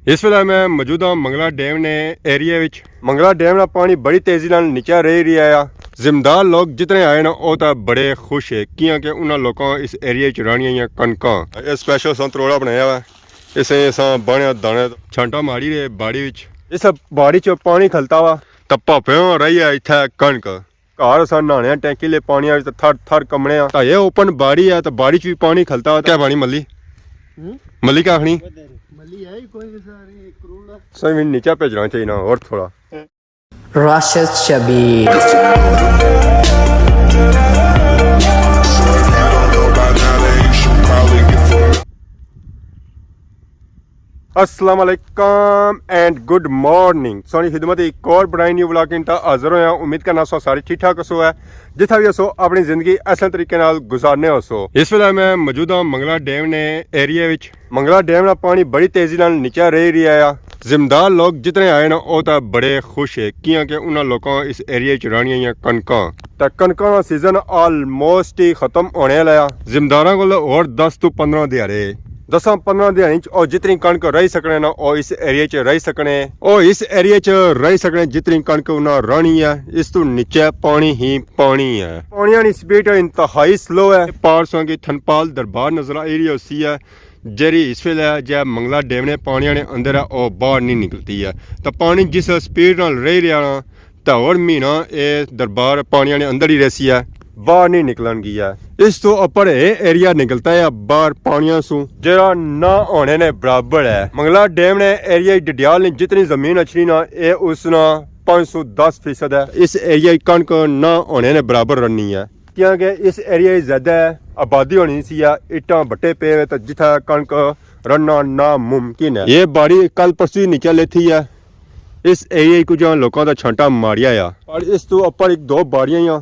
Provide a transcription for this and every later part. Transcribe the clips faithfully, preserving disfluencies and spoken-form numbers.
اس ویلے میں موجود ہاں منگلا ڈیم نے ایریے وچ۔ منگلا ڈیم نا پانی بڑی تیزی نال نیچے رہی رہیا ہے۔ زمیندار لوگ جتنے آئے نا، او تاں بڑے خوش ہے، کیاں کہ انہاں لوکاں اس ایریے وچ رہنیاں ہیاں کنکاں۔ اے سپیشل اساں تروڑا بنایا ہوا ہے، اسے اساں بانیا دانے چھانٹا ماری رہے باڑی وچ۔ اس باڑی چ پانی کھلتا وا تاں بھاپے ہوں رہی ہے اتھے کنک۔ گھر اساں نہانے آں، ٹینکی لے پانی آ، تے تھر تھر کمنے آں۔ تاں اے اوپن باڑی ہے، تاں باڑی چ وی پانی کھلتا۔ کیا پانی ملی؟ ہوں؟ ملی کیا آخنی؟ ملی ہے ہی کوئی سارے کروڑ۔ سوی نیچا بھیجنا چاہیے نا، اور تھوڑا۔ راشد شبیر۔ السلام علیکم اینڈ گڈ مارننگ۔ سونی خدمت ایک اور برائے نیو ولاگ انتا حاضر ہویا۔ امید کرنا سو سارے ٹھیک ٹھاک ہسو ہے، جتھا بھی ہسو اپنی زندگی احسن طریقے نال گزارنے ہسو۔ اس ویلے میں موجود ہاں منگلا ڈیم نے ایریے وچ۔ منگلا ڈیم نا پانی بڑی تیزی نال نیچے رہی رہیا ہے۔ زمیندار لوگ جتنے آئے نا، او تاں بڑے خوش ہے، کیاں کہ انہاں لوکاں اس ایریے چ رہنیاں ہیاں کنکاں۔ تے کنکاں نا سیزن آلموسٹ ہی ختم ہونے آلا ہے۔ زمینداراں کول ہور دس تو پندرہ دیہاڑے، دساں پندرہ دیہاڑیاں چ او جتنی کنک راہی سکنے نا، او اس ایریے چ راہی سکنے۔ او اس ایریے چ راہی سکنے جتنی کنک انہاں راہنی ہے، اس تو نیچے پانی ہی پانی ہے۔ پانیاں نی سپیڈ انتہائی سلو ہے۔ پار ساں کی تھنپال دربار نظر آئی رہی ہوسی ہے۔ جیڑی اس ویلے جے منگلا ڈیم نے پانیاں نے اندر ہے، او باہر نہیں نکلتی ہے۔ تاں پانی جس سپیڈ نال رہی رہیا نا، تاں ہور مہینہ اے دربار پانیاں نے اندر ہی رہسی ہے، باہر نہیں نکلن گی ہے۔ اس تو اپر اے ایریا نکلتا ہے باہر پانیاں سوں، جیڑا نہ ہونے نے برابر ہے۔ منگلا ڈیم نے ایریا ڈڈیال نے جتنی زمین اچھنی نا، اے اس نا پانچ سو دس فیصد ہے۔ اس ایریا کنک نہ ہونے نے برابر رہنی ہے۔ کیونکہ اس ایریا وچ زیادہ آبادی ہونی سی یا اٹاں بٹے پے ہوئے، تاں جتھا کنک رڑنا ناممکن ہے۔ یہ باڑی کل پرسوں ہی نیچے لیتھی ہے۔ اس ایریا وچ کچھ لوکاں دا چھانٹا ماریا ہے۔ پر اس تو اپر ایک دو باڑیاں ہیاں،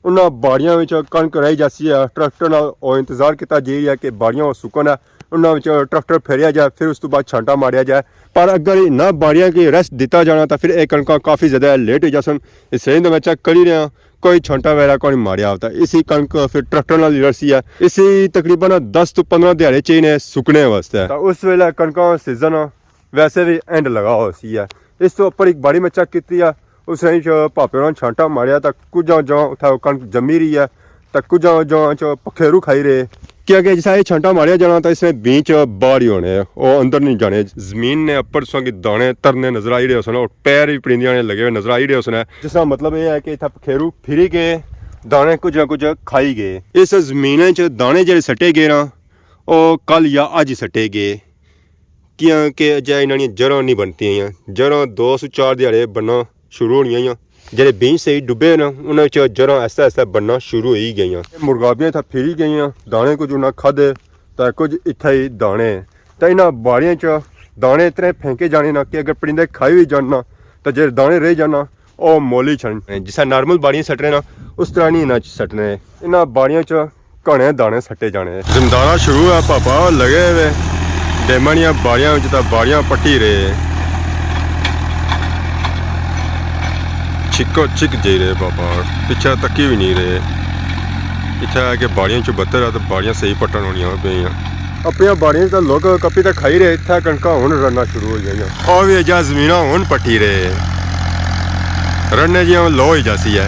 انہاں باڑیاں وچ کنک راہی جاسی ہے۔ ٹریکٹر نال او انتظار کیتا جائی رہیا کہ باڑیاں او سکن ہے، انہاں وچ ٹریکٹر پھیریا جائے، پھر اس تو بعد چھانٹا ماریا جائے۔ پر اگر انہاں باڑیاں کی ریسٹ دتا جانا تاں پھر اے کنکاں کافی زیادہ لیٹ ہوئی جاسن۔ اس رینج دا میں چیک کری رہیا، کوئی چھانٹا وغیرہ کوئی نہیں ماریا ہوتا۔ اسی کنک پھر ٹریکٹر نال ہی رسی ہے۔ اسی تقریباً دس تو پندرہ دیہاڑے چاہیے نے سکنے واسطے۔ تاں اس ویلے کنکاں سیزن ویسے بھی اینڈ لگا ہوسی ہے۔ اس تو اپر ایک باڑی میں چیک کیتی ہے، اس رینج پاپے ہوراں چھانٹا ماریا تاں کجھاں جاں اتھا کنک جمی رہی ہے، تاں کجھاں جاں چ پکھیرو کھائی رہے۔ کیونکہ جسا یہ چھانٹا ماریا جانا تاں اس نے بینچ باہر ہی ہونے، او اندر نہیں جانے۔ زمین نے اپر تساں کی دانے ترنے نظر آئی رہے ہوسن، اور پیر بھی پرندیاں نے لگے ہوئے نظر آئی رہے ہوسن۔ جس کا مطلب یہ ہے کہ اتھا پکھیرو پھری گئے، دانے کچھ نہ کچھ کھائی گئے۔ اس زمین چ دانے جڑے سٹے گئے نا، او کل یا اج ہی سٹے گئے، کیونکہ اجے انہاں نیاں جڑاں نہیں بنتی ہوئیاں۔ جڑاں دو سو چار دیہاڑے بننا شروع ہونیاں ہیاں۔ جڑے بینج صحیح ڈبے نا، انہاں وچ جڑاں آہستہ آہستہ بننا شروع ہوئی گئیاں۔ مرغابیاں اتھا پھری گئیاں، دانے کچھ انہاں کھادے، تے کچھ اتھا ہی دانے۔ تے انہاں باڑیاں چ دانے اتنے پھینکے جانے نا کہ اگر پرندے کھائی وی جان نا، تے جڑے دانے رہ جان نا، او مولی چھن۔ جس طرح نارمل باڑیاں سٹنے نا، اس طرح نہیں انہاں چ سٹنے۔ انہاں باڑیاں چ گھنے دانے سٹے جانے۔ زمینداراں شروع ہے پاپا لگے ہوئے ڈیماں نیاں باڑیاں وچ، تاں باڑیاں پٹی رہے، چھکو چھک جائی رہے پاپا، پچھے تکی بھی نہیں رہے۔ اتھے آ کے باڑیاں چ بتر ہے، تاں باڑیاں صحیح پٹن ہونیاں پئیاں۔ اپنیاں باڑیاں چ تاں لوگ کپی تے کھائی رہے، اتھے کنکاں ہن رڑنا شروع ہوئی گئیاں۔ او وی اجا زمیناں ہن پٹی رہے، رڑنے جیاں لو ہوئی جاسی ہے،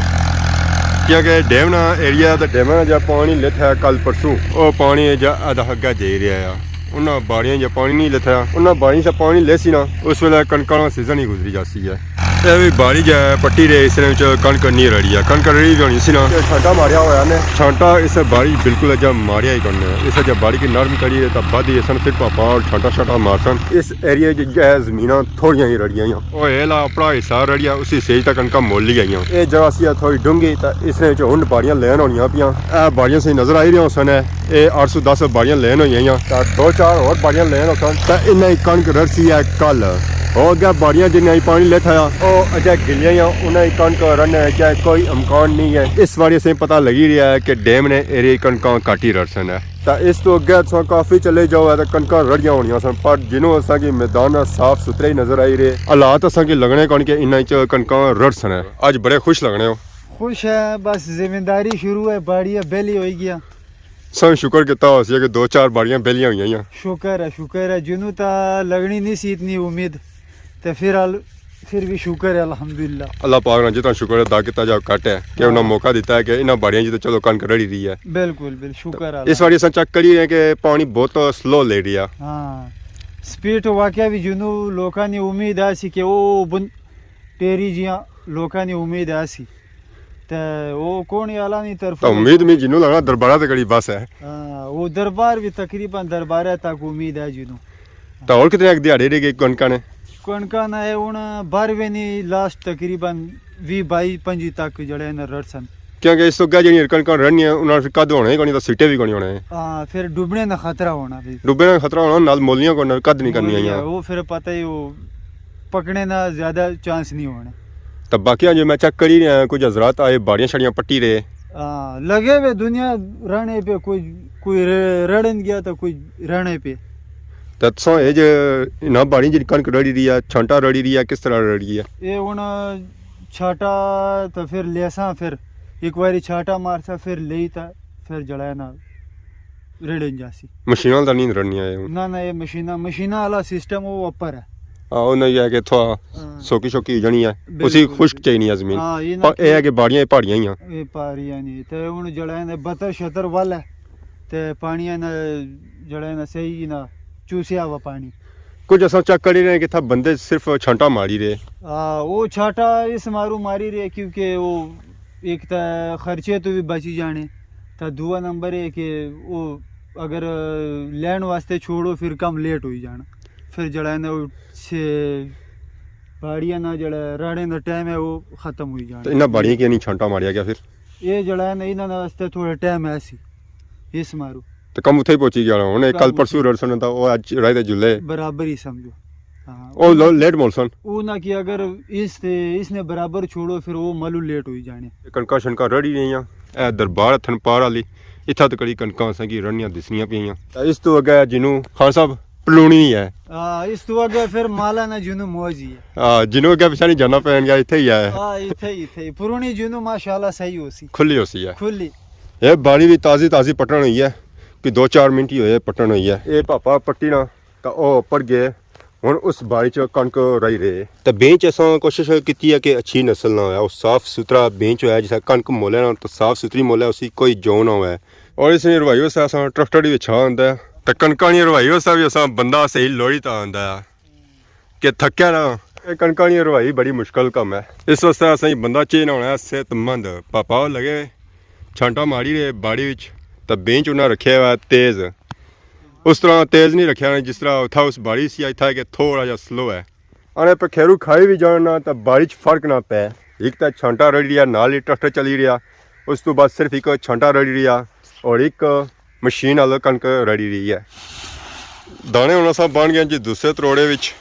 کیونکہ ڈیم نا ایریا تے ڈیماں نا جا پانی لیتھا ہے کل پرسوں، او پانی جا ادھا اگا جائی رہیا ہے۔ انہاں باڑیاں جا پانی نہیں لیتھا، انہاں باڑیاں سے پانی لیسی نا، اس ویلے کنکاں نا سیزن ہی گزری جاسی ہے۔ اے وی باڑی جا پٹی رہے، اس نے وچ کنک نہیں رڑی ہے، کنک رڑی بھی ہونی سی نا۔ چھانٹا ماریا ہویا نے۔ چھانٹا اس باڑی بالکل اجا ماریا ہی کرنے۔ اس جا باڑی کی نرم کری ہے، تاں بعد ہی اسن پھر پاپا اور چھانٹا شانٹا مارسن۔ اس ایریا چ زمیناں تھوڑیاں ہی رڑیاں ہیاں۔ او اے لا اپنا حصہ رڑیا، اسی سیج تک کنکاں مول ہی آئیاں۔ اے جگہ سی تھوڑی ڈونگھی، تاں اس نے وچ ہن باڑیاں لین ہونیاں پیاں۔ اے باڑیاں صحیح نظر آئی رہیاں ہوسن، اے اٹھ سو دس باڑیاں لین ہوئی گئیاں۔ تاں دو چار ہور باڑیاں لین ہوسن، تاں انہاں ہی کنک رڑسی ہے کل۔ او اگے باڑیاں جنہاں ہی پانی لیتھا آیا، او اجے گلیاں ہیاں، انہاں ہی کنک رڑنے چ کوئی امکان نہیں ہے۔ اس واری اسیں پتہ لگی رہیا ہے کہ ڈیم نے ایریا کنکاں گھٹ ہی رڑسن ہے۔ تاں اس تو اگے تساں کافی چلے جاؤ ہے تاں کنکاں رڑیاں ہونیاں سن، پر جنوں اساں کی میدان صاف ستھرے ہی نظر آئی رہے۔ حالات اساں کی لگنے کون کہ انہاں چ کنکاں رڑسن ہے۔ اج بڑے خوش لگنے ہو۔ خوش ہے، بس زمینداری شروع ہے، باڑی ہے، بیلی ہوئی گیا۔ سائیں شکر کیتا ہوسی کہ دو چار باڑیاں بیلیاں ہوئیاں۔ شکر ہے، شکر ہے، جنوں تاں لگنی نہیں سی اتنی امید، تے پھر ال-، پھر بھی شکر ہے، الحمدللہ۔ اللہ پاک نا جتنا شکر ادا کیتا جا گھٹ ہے کہ انہاں موقع دیتا ہے کہ انہاں باڑیاں جی تے چلو کنک رڑی رہی ہے۔ بالکل، بالکل، شکر ہے اس اللہ۔ واری اساں چیک کری رہے ہیں کہ پانی بہت سلو لے رہیا۔ ہاں، سپیڈ واقعہ بھی جنوں لوکاں نی امید ہے سی کہ او بن-، ٹیری جیاں لوکاں نی امید ہے سی۔ تے او کون ہے؟ اللہ نی طرف تو امید میں جنوں لگنا دربارہ تے کڑی بس ہے۔ ہاں، وہ دربار بھی تقریباً دربارہ تک امید ہے جنوں۔ تو اور کتنے ایک دیہاڑے رہ گئے کنکاں نے؟ کنکاں نے ہن بارہویں نی لاسٹ تقریباً ویہہ بائی پنجی تک جڑے نے رڑسن۔ کیونکہ اس تو اگے جڑیاں کنکاں رڑنیاں، انہاں نے پھر قد ہونا ہی کونی، تو سیٹے بھی کونی ہونے۔ ہاں، پھر ڈوبنے دا خطرہ ہونا پھر۔ ڈوبنے دا خطرہ ہونا، نال مولیاں کو، نال قد نہیں کرنی مولیاں، آئیاں۔ وہ پھر پتہ ہی وہ پکنے دا زیادہ چانس نہیں ہونا۔ تو باقی جو میں چیک کری رہا، کچھ حضرات آئے، باڑیاں شاڑیاں پٹی رہے۔ ہاں، لگے ہوئے دنیا رہنے پہ، کوئی، کوئی ر-، رڑن گیا تو کوئی رہنے پہ۔ تو تساں اے جو انہاں باڑیاں جی کنک رڑی رہی ہے، چھانٹا رڑی رہی ہے، کس طرح رڑی ہے؟ اے ہن چھاٹا تے پھر لیساں، پھر ایک واری چھاٹا مارسا، پھر لئی تے پھر جڑا ہے نا رڑن جاسی۔ مشیناں دا نہیں رڑنی آئے ہن؟ نہ، نہ، اے مشیناں، مشیناں والا سسٹم وہ اپر ہے۔ آ، انہاں یہ ہے کہ تھوڑا ہاں۔ سوکی شوکی ہو جانی ہے، بالکل۔ اسی خشک چاہیے نہیں ہے زمین۔ ہاں، یہ نہ پر اے ہے کہ کہ باڑیاں، اے پہاڑیاں ہی ہیں۔ اے پہاڑیاں نہیں، تے ہن جڑا ہے نا بتر شتر ول ہے، تے پانی ہے نا جڑا ہے نا صحیح نا چوسیا ہوا پانی۔ کچھ اساں چیک کری رہے ہیں کہ تھا بندے صرف چھانٹا ماری رہے۔ ہاں، وہ چھانٹا اس مارو ماری رہے کیونکہ وہ ایک تے خرچے تو بھی بچی جانے، تے دوا نمبر ہے کہ وہ اگر لین واسطے چھوڑو پھر کم لیٹ ہوئی جانا، پھر جڑا ہے نا وہ سے باڑیاں نا جڑا راڑیں دا ٹائم ہے وہ ختم ہوئی جانا۔ تو انہاں باڑیاں کی نہیں چھانٹا ماریا گیا پھر؟ یہ جڑا ہے نا انہاں واسطے تھوڑا ٹائم ہے سی اس مارو۔ تو کم اتھے ہی پہنچی گیا ہن۔ ہن اے کل کم پرسوں اتھے۔ رڑسن تاں او اج رائے تے جلے۔ برابر ہی سمجھو۔ ہاں۔ او لو-، لیٹ مولسن۔ او نہ کہ اگر اس تے، اس نے برابر چھوڑو پھر او مالو لیٹ ہوئی جانے۔ کنکاں شنکاں رڑی رہیاں۔ اے دربار اتھن پار آلی۔ اتھا تے کڑی کنکاں اساں کی رڑنیاں دسنیاں پیاں۔ تے اس تو اگے جنوں خان صاحب پلونی ہے۔ ہاں، اس تو اگے پھر مالا نہ جنوں موج ہی ہے۔ ہاں، جنوں اگے پچھانی جانا پین گیا، اتھے ہی ہے۔ ہاں، اتھے ہی، اتھے ہی۔ پرونی جنوں ماشاءاللہ صحیح ہو سی۔ کھلی ہو سی ہے۔ کھلی۔ اے باڑی بھی تازی تازی پٹن ہوئی ہے، کوئی دو چار منٹ ہی ہوئے پٹن ہوئی ہے۔ اے پاپا پٹی نا تاں او اپر گئے، ہن اس باڑی چ کنک رائی رہے۔ تے بینچ اساں کوشش کیتی ہے کہ اچھی نسل نہ ہوئے، او صاف ستھرا بینچ ہوئے، جسے کنک مولے نا تو صاف ستھری مولے، اسی کوئی جو نہ ہوئے۔ اور اس نی روائی واسطے اساں ٹریکٹر ہی بچھا آندا ہے، تے کنکاں نی روائی واسطے بھی اساں بندہ صحیح لوڑی تا آندا ہے۔ کہ تھکیا نہ۔ اے کنکاں نی روائی بڑی مشکل کم ہے، اس واسطے اساں کی بندہ چاہینا ہونا ہے صحت مند۔ پاپا او لگے چھانٹا ماری رہے باڑی وچ، تے بینچ انہاں رکھیا ہوا ہے تیز، اس طرح تیز نہیں رکھیا ہونا جس طرح اتھا اس باڑی سی، اتھا کہ تھوڑا جہا سلو ہے۔ انے پکھیرو کھائی بھی جان نہ تے باڑی چ فرق نہ پے، ایک تے چھانٹا رڑی رہیا، نال ہی ٹریکٹر چلی رہیا، اس تو بعد صرف ایک چھانٹا رڑی رہیا اور ایک مشین نال کنک رڑی رہی ہے۔ دانے ہن اساں بن گئے جی دوسرے تروڑے وچ،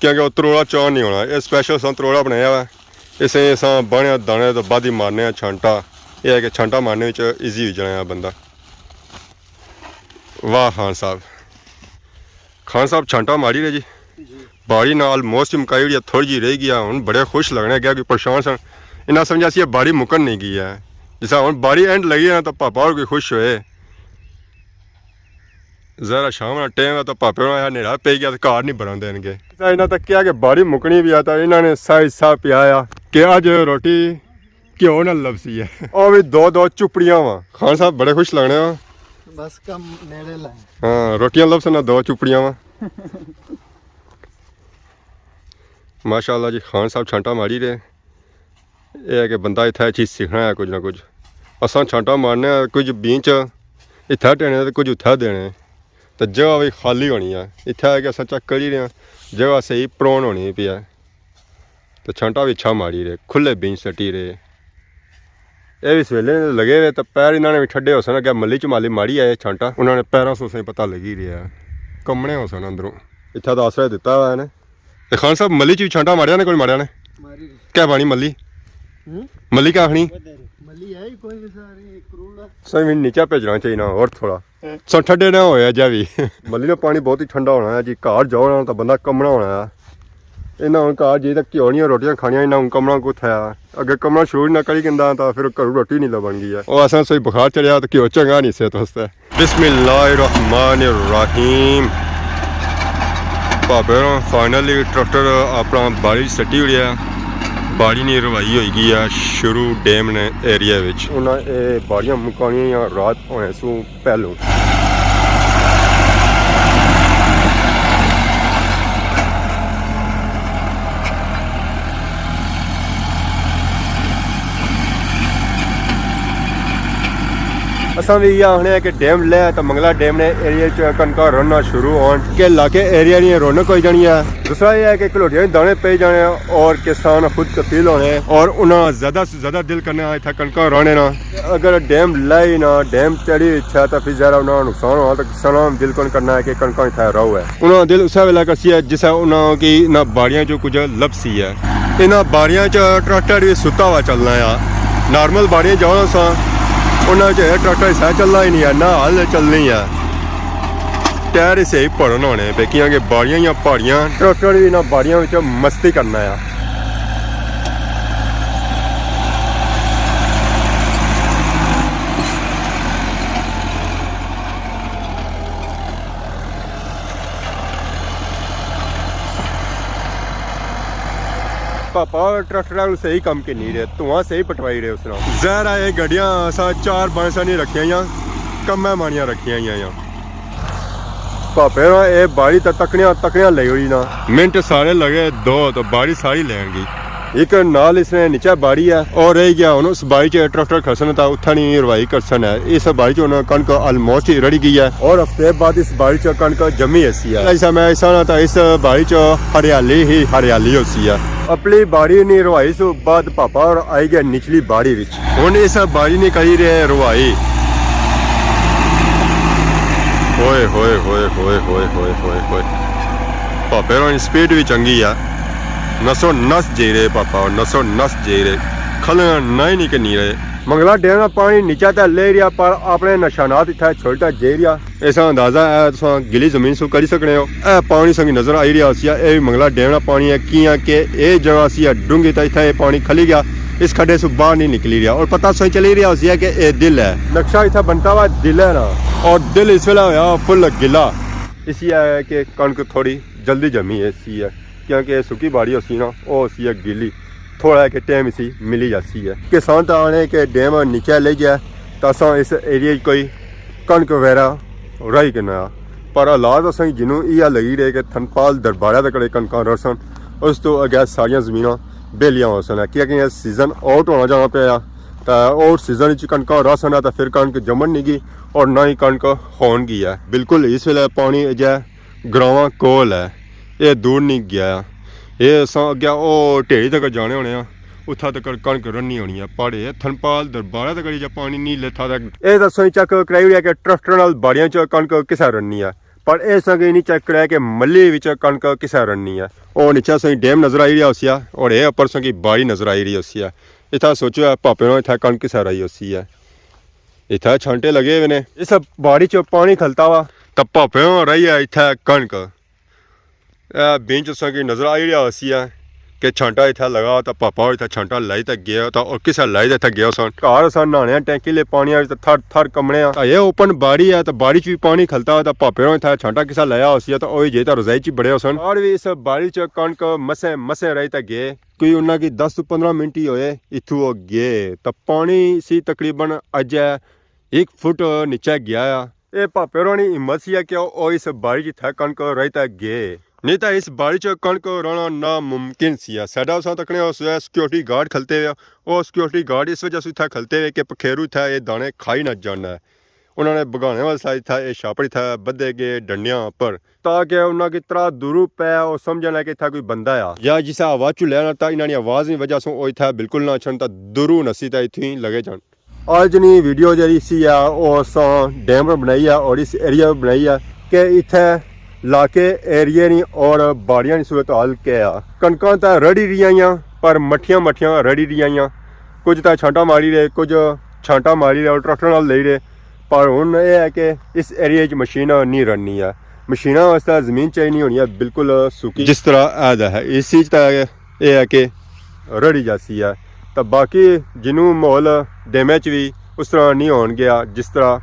کیونکہ او تروڑا چان نہیں ہونا۔ اے سپیشل اساں تروڑا بنایا ہوا ہے۔ اسے اساں بنیا دانے تو بعد ہی مارنے آں چھانٹا۔ اے ہے کہ چھانٹا مارنے وچ ایزی ہوئی جانا ہے بندہ۔ واہ خان صاحب۔ خان صاحب چھانٹا ماری رہے جی۔ جی۔ باڑی نہ آلموسٹ ہی مکائی ہوئی ہے، تھوڑی جی رہ گئی ہے۔ ہن بڑے خوش لگنے گیا کہ پریشان سن۔ انہاں سمجھا سی یہ باڑی مکن نہیں گئی ہے۔ جس طرح ہن باڑی اینڈ لگی ہے نا تو پاپا اور کوئی خوش ہوئے۔ ذرا شام نا ٹائم ہے تو پاپے ہونا آیا، نیڑا پی گیا تو گھر نہیں بھرن دین گے۔ تو انہاں تک کیا کہ باڑی مکنی بھی آتا، انہاں نے سائز سا پیا آیا کہ اج روٹی گھیو نال لبسی ہے۔ او بھی دو دو چپڑیاں وا۔ خان صاحب بڑے خوش لگنے ہو۔ بس کم نیڑے لائے۔ ہاں، روٹیاں لبسن نہ دو چپڑیاں وا۔ ماشاءاللہ جی، خان صاحب چھانٹا ماری رہے۔ اے ہے کہ بندہ اتھا اے چیز سیکھنا ہے کچھ نہ کچھ۔ اساں چھانٹا مارنے آں، کچھ بینچ اتھا ٹہنے تے کچھ اتھا دینے۔ تے جگہ وی خالی ہونی ہے۔ اتھا ہے کہ اساں چیک کری رہے ہاں، جگہ صحیح پرون ہونی پئی ہے۔ تے چھانٹا وی اچھا ماری رہے، کھلے بینچ سٹی رہے۔ اے وی سویلے نے لگے ہوئے تے پیر انہاں نے وی ٹھڈے ہوسن، اگے ملی چمالی ماری آئے چھانٹا، انہاں نے پیراں سوں اساں کی پتہ لگی رہیا ہے۔ کمنے ہوسن اندروں۔ اتھا تے آسرا دتا ہوا ہے نے۔ تے خان صاحب، ملی چ وی چھانٹا ماریا نے، کوئی ماریا نے؟ ماری رہی۔ کیا بانی ملی؟ ہوں؟ ملی کیا آخنی؟ ملی ہے ہی کوئی وی ساری، ایک کروڑ۔ سویں نیچا بھیجنا چاہیے نا، اور تھوڑا۔ ہاں۔ سو ٹھڈے نہ ہویا جا وی۔ ملی نا پانی بہت ہی ٹھنڈا ہونا ہے جی، گھر جاؤ نا تو بندہ کمنا ہونا ہے۔ انہاں ہن گھر جائی تے گھیو نیاں روٹیاں کھانیاں، انہاں ہن کمرہ کتھے آ؟ اگر کمرہ شروع نہ کری کندا تاں فر گھروں روٹی نہیں لبنگی ہے۔ او اساں سوئی بخار چڑھیا تے گھیو چنگا نہیں صحت واسطے۔ بسم اللہ الرحمن الرحیم۔ بھاپے ہوراں فائنلی ٹریکٹر اپنا باڑی سٹی اڑیا۔ باڑی نی روائی ہوئی گئی ہے شروع ڈیم نے ایریا وچ۔ انہاں اے باڑیاں مکانیاں یا رات ہونے سوں پہلو۔ اساں وی ایہہ آخنے آں کہ ڈیم لے تاں منگلا ڈیم نے ایریا چ کنکاں رننا شروع ہون کہ علاقے ایریا نی رونق ہوئی جانی ہے۔ دوسرا یہ ہے کہ کلوٹیاں دانے پئی جانے اور کسان خود کفیل ہونے اور انہاں زیادہ سے زیادہ دل کرنا اتھا کنکاں رانے نا۔ اگر ڈیم لائی نا، ڈیم چڑھی اچھا تاں پھر ذرا انہاں نقصان ہونا تاں کساناں دل کون کرنا ہے کہ کنکاں اتھا راہو ہے۔ انہاں دل اسے ویلے کرسی ہے جسے انہاں کی انہاں باڑیاں چوں کچھ لبسی ہے۔ انہاں باڑیاں چ ٹریکٹر وی ستا ہوا چلنا ہے۔ نارمل باڑیاں جاؤ سا، انہاں چ اے ٹریکٹر اسے چلنا ہی نہیں ہے، نہ ہل چلنی ہے۔ ٹائر ہی صحیح پڑن ہونے پے، کیاں کہ باڑیاں یا پہاڑیاں، ٹریکٹر وی انہاں باڑیاں وچ مستی کرنا ہے۔ پاپا ٹریکٹر نال صحیح کم کنی رہے، دھواں صحیح پٹوائی رہے اس نال۔ ظاہر ہے، یہ گڈیاں اساں چار بانساں نہیں رکھیاں یا کمے مانیاں رکھیاں یا۔ پاپے نا اے باڑی تے تکنیاں، تکنیاں لئی ہوئی نا۔ منٹ سارے لگے دو تو باڑی ساری لین گئی۔ ایک نال اس نے نیچے باڑی ہے اور رہ گیا ہن اس باڑی چ ٹریکٹر کھسن تا اتھا نہیں روائی کرسن ہے۔ اس باڑی چ ہن کنک آلموسٹ ہی رڑی گئی ہے اور ہفتے بعد اس باڑی چ کنک جمی ایسی ہے۔ ایسا میں ایسا نا تا اس باڑی چ ہریالی ہی ہریالی ہوسی ہے۔ اپلی باڑی نہیں روائی سو بعد پاپا اور آئی گیا نچلی باڑی وچ۔ ہن اس باڑی نی کری رہے روائی۔ ہوئے ہوئے ہوئے ہوئے ہوئے ہوئے ہوئے ہوئے۔ پاپے ہوراں نی سپیڈ وی چنگی آ۔ نسو نس جائی رہے پاپا، نسو نس جائی رہے۔ کھلنا نہ ہی نہیں کنی رہے۔ منگلا ڈیم نا پانی نیچا تے لے رہیا پر اپنے نشانات اتھا چھوڑتا جائی رہیا۔ ایسا اندازہ ہے تساں گلی زمین سو کری سکنے ہو۔ اے پانی سنگی نظر آئی رہیا ہوسی، اے وی منگلا ڈیم نا پانی ہے، کیاں کہ اے جگہ سی ہے ڈونگی، تے اتھا اے پانی کھلی گیا، اس کھڈے سو باہر نہیں نکلی رہیا۔ اور پتہ سوئی چلی رہیا ہوسی ہے کہ اے دل ہے۔ نقشہ اتھا بنتا ہوا دل ہے نا۔ اور دل اس ویلے ہویا فل گلا۔ اسی ہے کہ کنک تھوڑی جلدی جمی ہے، سی ہے، کیونکہ اے سکی باڑی ہوسی نا، او ہوسی ہے گلی۔ تھوڑا کہ ٹائم اسی ملی جاسی ہے۔ کسان تاں آنے کہ ڈیم نیچے لے گیا، تاں اساں اس ایریا اچ کوئی کنک وغیرہ راہی کنا۔ پر حالات اساں کی جنوں ایہا لگی رہے کہ تھنپال دربارہ تکڑے کنکاں رسن، اس تو اگے ساریاں زمیناں بیلیاں ہوسن۔ کیونکہ اے سیزن آؤٹ ہونا جانا پیا، تاں آؤٹ سیزن اچ کنکاں رسن تاں پھر کنک جمن نہیں گی اور نہ ہی کنک ہون گی ہے۔ بالکل اس ویلے پانی اجے گراواں کول ہے، اے دور نہیں گیا۔ اے اساں اگے او ڈھیری تک جانے ہونے آں، اتھا تک کنک رنی ہونی ہے۔ پہاڑے تھنپال دربارہ تک جا پانی نہیں لیتا تک۔ اے تاں سوئی چیک کرائی ہوئی ہے کہ ٹریکٹر نال باڑیاں چ کنک کسے رنی ہے، پر اے سنگ نہیں چیک کرایا کہ ملی وچ کنک کسے رنی ہے۔ او نیچے سوئی ڈیم نظر آئی رہیا ہوسی ہے اور اے اوپر سنگی باڑی نظر آئی رہی ہوسی ہے۔ اتھا سوچو ہے پاپے نو اتھا کنک کسے رائی ہوسی ہے۔ اتھا چھانٹے لگے ہوئے نے۔ اس باڑی چ پانی کھلتا ہوا۔ تاں پاپے ہو رہی ہے اتھا کنک۔ اے بینچ اساں کی نظر آئی رہیا ہوسی ہے کہ چھانٹا اتھا لگا، تاں پاپا ہور اتھا چھانٹا لائی تے گیا، تاں اور کسے لائی تے اتھا گیا سن۔ گھر اساں نہانے آں، ٹینکی لے پانی آ، تاں تھر تھر کمنے آں۔ تاں اے اوپن باڑی ہے، تاں باڑی چ وی پانی کھلتا ہوا، تاں پاپے ہور اتھا چھانٹا کسے لایا ہوسی ہے، تاں اوہی جے تاں رضائی چ بڑے ہوسن۔ اور وی اس باڑی چ کنک مسے مسے رائی تے گئے۔ کوئی انہاں کی دس توں پندرہ منٹ ہی ہوئے، اتھوں او گئے۔ تاں پانی سی تقریباً اجے ایک فٹ نیچے گیا آ۔ اے پاپے ہوراں نی ہمت سی ہے کہ او اس باڑی چ اتھا کنک رائی تے گئے۔ نہیں تاں اس باڑی چ کنک راہنا ناممکن سی ہے۔ سائیڈا اساں تکنے اس ویلے سیکیورٹی گارڈ کھلتے ہوئے۔ او سیکیورٹی گارڈ اس وجہ سے اتھا کھلتے ہوئے کہ پکھیرو اتھا اے دانے کھائی نہ جانا ہے۔ انہاں نے بھگانے واسطے اتھا اے شاپڑ اتھا بدھے گئے ڈنڈیاں اپر۔ تاکہ انہاں کی ترا دوروں پے او سمجھن لگے کہ اتھا کوئی بندہ آ۔ یا جسے آواز جھلے نا تاں انہاں نی آواز نی وجہ سوں او اتھا بالکل نہ اچھن تاں دوروں نسی تے اتھوں ہی لگے جان۔ اج نی ویڈیو جیہڑی سی ہے، او اساں ڈیم پر بنائی ہے اور اس ایریا پر بنائی ہے کہ اتھے علاقے، ایریے نی اور باڑیاں نی صورتحال کیا ہے۔ کنکاں تاں رڑی رہیاں، پر مٹھیاں مٹھیاں رڑی رہیاں۔ کچھ تاں چھانٹا ماری رہے، کچھ چھانٹا ماری رہے اور ٹریکٹر نال لئی رہے۔ پر ہن اے ہے کہ اس ایریے اچ مشین نہیں رڑنی ہے۔ مشیناں واسطے زمین چاہی نہیں ہونی ہے، بالکل سوکی۔ جس طرح اے دا ہے، اس چیز تے اے ہے کہ رڑی جاسی ہے۔ تے باقی جنوں ماحول ڈیمے چ وی اس طرح نہیں ہون گیا، جس طرح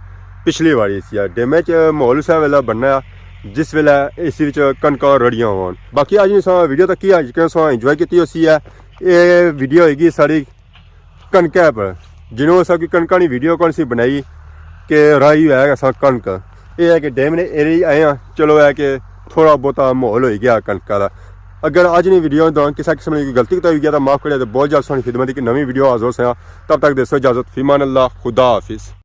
پچھلی واری سی ہے۔ ڈیمے چ ماحول اسے ویلے بننا ہے، جس ویلے اس وچ کنکاں رڑیاں ہون۔ باقی اج نی ساں ویڈیو تک کی، اج کے ساں انجوائے کیتی ہوسی ہے۔ اے ویڈیو ہوئی گی ساری کنکے پر، جنوں اساں کوئی کنکاں نی ویڈیو کون سی بنائی کہ رائی ہے اساں کنک۔ اے ہے کہ ڈیم نے ایریا آئے ہاں، چلو ہے کہ تھوڑا بہتا ماحول ہوئی گیا کنکا دا۔ اگر اج نی ویڈیو دوران کسا قسم کی غلطی کوتاہی ہوئی گیا تو معاف کریا، تو بہت جلد سانی خدمت کی نوی ویڈیو حاضر ہوساں۔ تب تک دیسو اجازت، فی امان اللہ، خدا حافظ۔